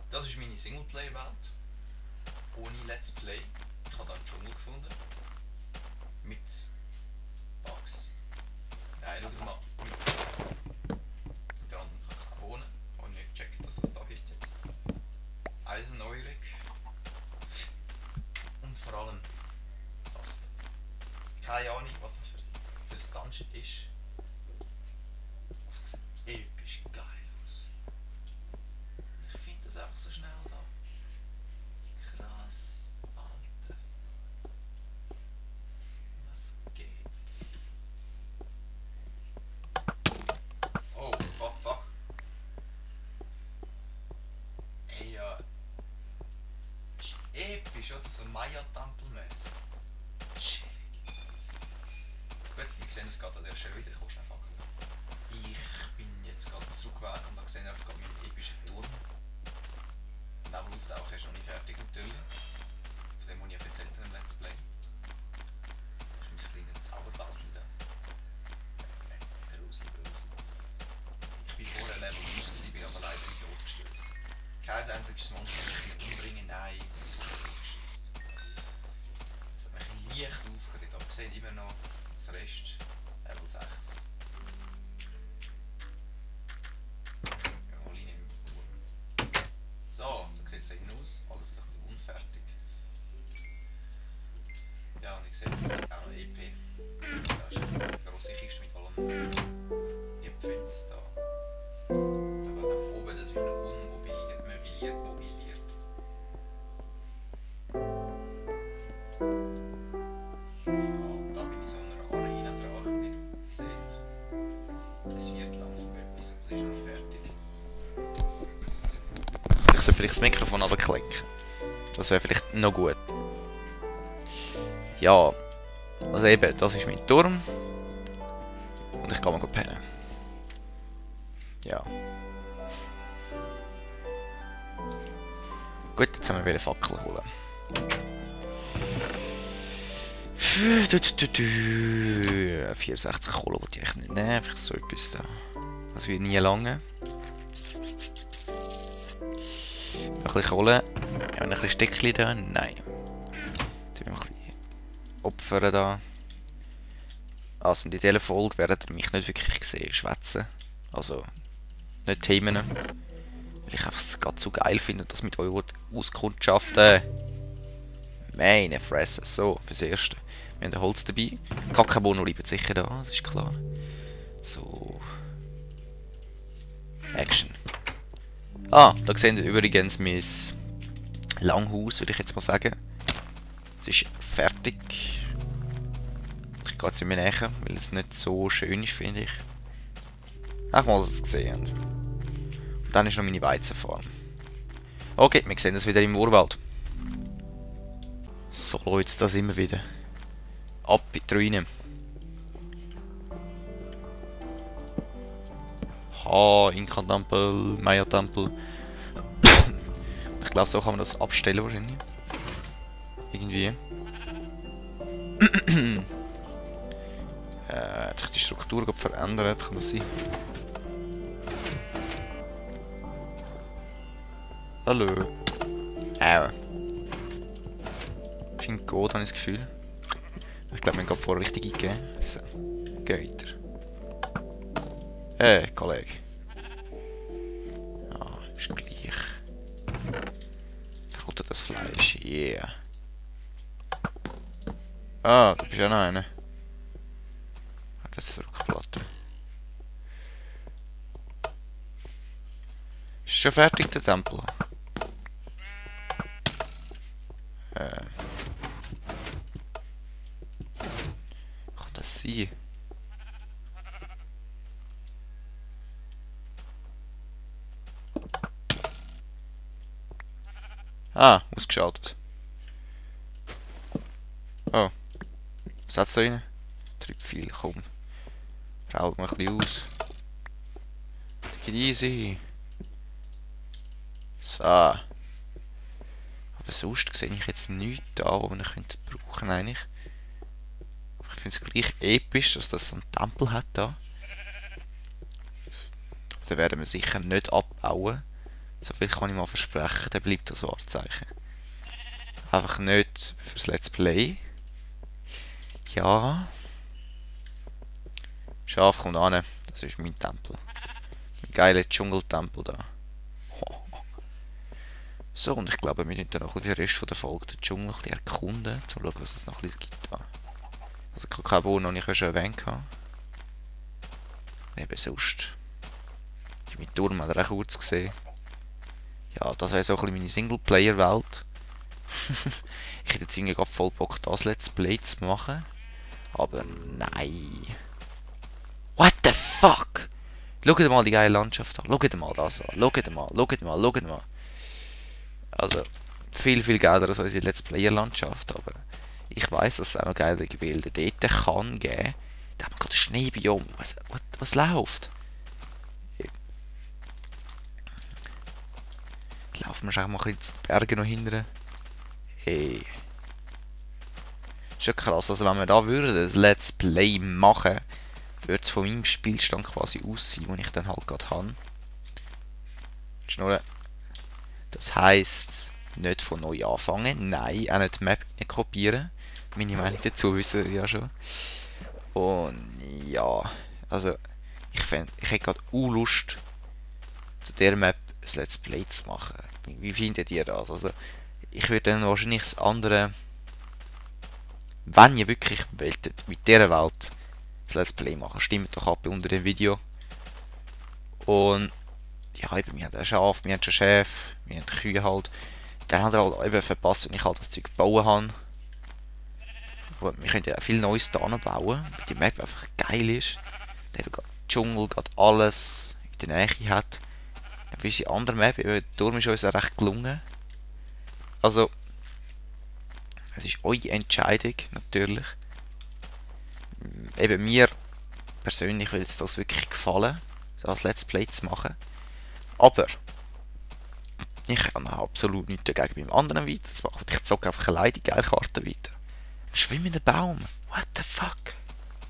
Das ist meine Singleplayer-Welt. Ohne Let's Play. Ich habe da einen Dschungel gefunden. Mit Bugs. Nein, schau mal. Mit random Kakaonen. Ich habe nicht gecheckt, dass das da gibt jetzt. Eiseneurig. Und vor allem das. Keine Ahnung, was das für ein Dungeon ist. Das sieht episch geil aus. Ich finde das auch so schnell da. Krass, Alter. Was geht? Oh, fuck. Ey, ja. Ist episch, oder? So Maya-Tempel-mäßig. Chillig. Gut, wir sehen es gerade an der Stelle wieder. Ich hole schnell Faxen. Ich bin jetzt gerade zurückgegangen und da sehe ich gerade meinen epischen Turm. Nebelauftauchen ist noch nicht fertig natürlich. Von dem habe ich erzählt in einem Let's Play. Das ist mein kleiner Zauberwelt da. Gruselig. Ich bin vorher Level aus, bin aber leider in den Tod gestürzt. Kein einziges Monster kann ich umbringen, nein, gestürzt. Das hat mich leicht aufgeregt, aber wir sehen immer noch das Rest Level 6. So sieht es eben aus, alles ein bisschen unfertig. Ja, und ich sehe jetzt auch noch EP. Da ist eine grosse Kiste mit allem Gepfenz da. Da geht auch oben, das ist noch unmobiliert, mobiliert. Ja, und da bin ich so in einer Arena dran. Ihr seht, es wird langsam etwas, aber das ist noch nicht fertig. Ich sollte vielleicht das Mikrofon runterklicken. Das wäre vielleicht noch gut. Ja, also eben, das ist mein Turm. Und ich kann mal pennen. Ja. Gut, jetzt haben wir wieder Fackeln holen. 64 Kohle wollte ich echt nicht nehmen, einfach so etwas da. Das wird nie lange. Noch ein bisschen Kohle. Ja, ein bisschen Steckchen da. Nein. Jetzt ein bisschen opfern da. Also in dieser Folge werdet ihr mich nicht wirklich sehen, schwätzen. Also nicht themen. Weil ich einfach gerade so geil finde und das mit euren Auskundschaften. Meine Fresse. So, fürs Erste. Wir haben Holz dabei. Kakabono bleibt sicher da, das ist klar. So. Action. Ah, da seht ihr übrigens mein Langhaus, würde ich jetzt mal sagen. Es ist fertig. Ich gehe jetzt in mir näher, weil es nicht so schön ist, finde ich. Ach, mal, dass ihr es gesehen habt. Und dann ist noch meine Weizenfarm. Okay, wir sehen das wieder im Urwald. So, Leute, da sind wir wieder. Ab in die Ruine. Inka-Tempel, Maya-Tempel. Ich glaube, so kann man das abstellen wahrscheinlich. Irgendwie. Hat sich die Struktur verändert, kann das sein? Hallo. Au. Scheint gut, habe ich das Gefühl. Ich glaube, wir haben gerade vorher richtig eingegeben. So, geh weiter. Hey, Kollege. Ja, ist gleich. Verrottet das Fleisch, yeah. Ah, du bist ja noch einer. Hat jetzt die Rückplatte. Ist schon fertig, der Tempel? Kann das sein? Ah, ausgeschaltet. Oh. Was hat's da rein? Treibt viel, komm. Raubt mal ein bisschen aus. Geht easy. So. Aber sonst sehe ich jetzt nichts da, was man brauchen könnte eigentlich. Ich finde es gleich episch, dass das so einen Tempel hat da. Den werden wir sicher nicht abbauen. So viel kann ich mal versprechen, dann bleibt das Wahrzeichen. Einfach nicht fürs Let's Play. Ja. Schaf kommt an, das ist mein Tempel. Ein geiler Dschungeltempel da. So, und ich glaube, wir müssen dann noch ein bisschen für den Rest von der Folge den Dschungel ein bisschen erkunden, um zu schauen, was es noch ein bisschen gibt. Also Kakao noch nicht schon erwähnt. Eben sonst. Ich habe meinen Turm auch kurz gesehen. Ja, das wäre so ein bisschen meine Singleplayer-Welt. Ich hätte jetzt irgendwie gerade voll Bock, das Let's Play zu machen. Aber nein. What the fuck? Schaut mal die geile Landschaft an. Schaut mal das an. Schaut mal. Also, viel geiler als unsere Let's Player-Landschaft. Aber ich weiss, dass es auch noch geilere Gebilde dort kann geben. Da haben wir gerade Schneebiom. Was läuft? Laufen wir schon mal ein bisschen die Berge noch hinterher. Hey. Schon krass, also wenn wir da würden, ein Let's Play machen, würde es von meinem Spielstand quasi aussehen, den ich dann halt gerade habe. Schnurren. Das heisst, nicht von neu anfangen, nein, auch nicht die Map kopieren. Meine Meinung dazu wissen wir ja schon. Und ja, also ich hätte gerade Lust, zu dieser Map ein Let's Play zu machen. Wie findet ihr das? Also, ich würde dann wahrscheinlich das andere, wenn ihr wirklich wolltet, mit dieser Welt das Let's Play machen. Stimmt doch ab unter dem Video. Und ja, eben, wir haben ein Schaf, wir haben schon Schäf, wir haben Kühe halt. Dann hat er halt eben verpasst, wenn ich halt das Zeug gebaut habe. Aber wir können ja auch viel Neues da bauen, weil die Map einfach geil ist. Der Dschungel gerade alles in der Nähe hat. Für unsere andere Map, eben, der Turm ist uns auch recht gelungen. Also, es ist eure Entscheidung, natürlich. Eben mir persönlich will es das wirklich gefallen, so als Let's Play zu machen. Aber ich habe absolut nichts dagegen, beim anderen weiterzumachen. Ich zocke einfach allein die geile Karte weiter. Ein schwimmender Baum. What the fuck?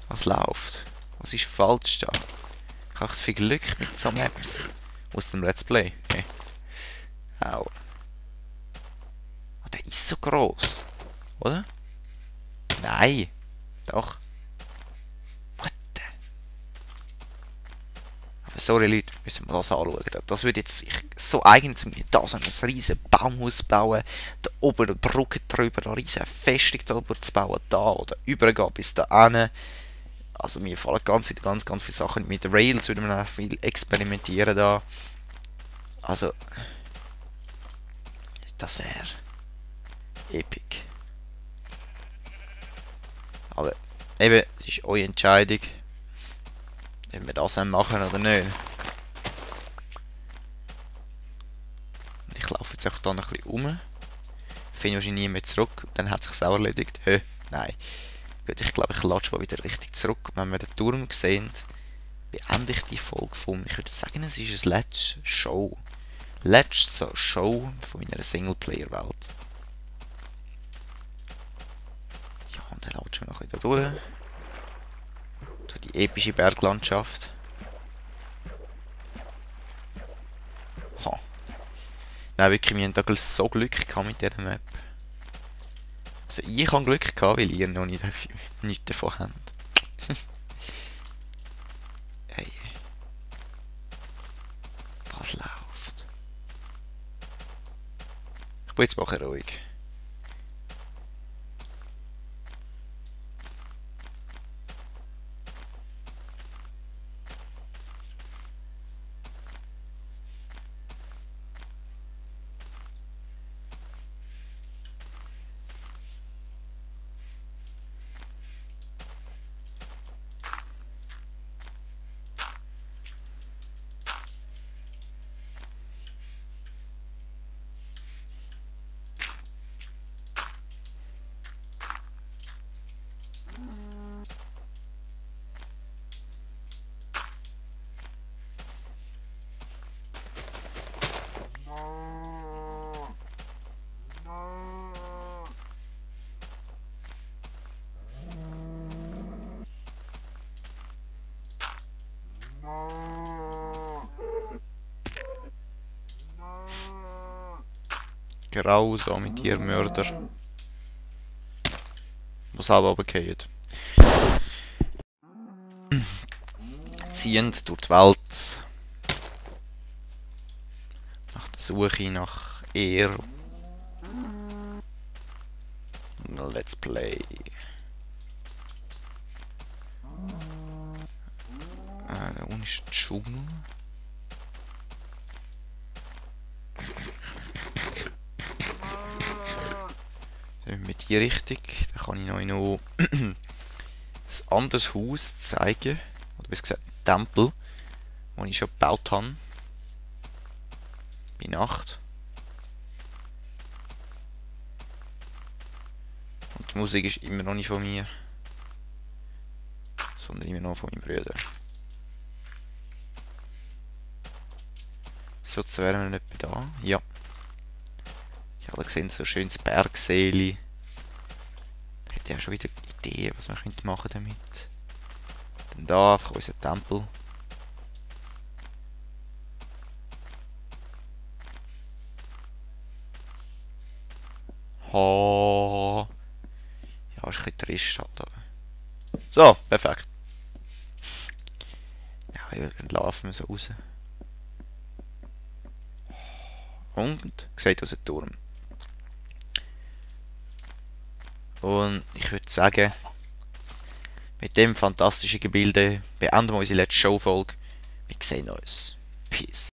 Was läuft? Was ist falsch da? Ich habe viel Glück mit so Maps aus dem Let's Play. Okay. Au. Oh, der ist so groß. Oder? Nein. Doch. What the? Aber sorry Leute, müssen wir das anschauen. Das würde jetzt sich so eignen zu mir. Da so ein riesen Baumhaus bauen. Da oben eine Brücke drüber, eine riesen Festung drüber zu bauen. Da oder übergehen bis da hin. Also mir fallen ganz viele Sachen. Mit Rails würde man auch viel experimentieren da. Also das wäre epic. Aber eben, es ist eure Entscheidung, ob wir das machen oder nicht. Und ich laufe jetzt auch da noch ein bisschen rum. Finde wahrscheinlich nie mehr zurück. Dann hat es sich auch erledigt. Hä? Nein. Gut, ich glaube, ich latsche mal wieder richtig zurück. Wenn wir den Turm sehen, beende ich die Folge von. Ich würde sagen, es ist ein letztes Show. Letzte Show von meiner Singleplayer-Welt. Ja, und dann latschen wir noch ein bisschen da durch. So die epische Berglandschaft. Ha. Nein, wirklich, wir haben da so Glück gehabt mit dieser Map. Also ich habe Glück gehabt, weil ihr noch nichts davon habt. Hey. Was läuft? Ich bin jetzt mal ruhig. grausame Tiermörder. Die selber runterfallen. Ziehend durch die Welt. Nach der Suche nach Ehre. Let's play. Da unten ist der Dschungel. Mit die Richtung. Da kann ich euch noch ein anderes Haus zeigen. Oder besser gesagt, einen Tempel, den ich schon gebaut habe. Bei Nacht. Und die Musik ist immer noch nicht von mir. Sondern immer noch von meinem Bruder. So, jetzt wären wir nicht da. Ja. Ich habe gesehen, so ein schönes Bergseeli. Da hätte ich auch schon wieder Ideen, was man machen damit. Dann da einfach unser Tempel. Ha. Ja, ist ein bisschen trist halt. Aber. So, perfekt. Ja, dann laufen wir so raus. Und sieht aus dem Turm. Und ich würde sagen, mit dem fantastischen Gebilde beenden wir unsere letzte Showfolge. Wir sehen uns. Peace.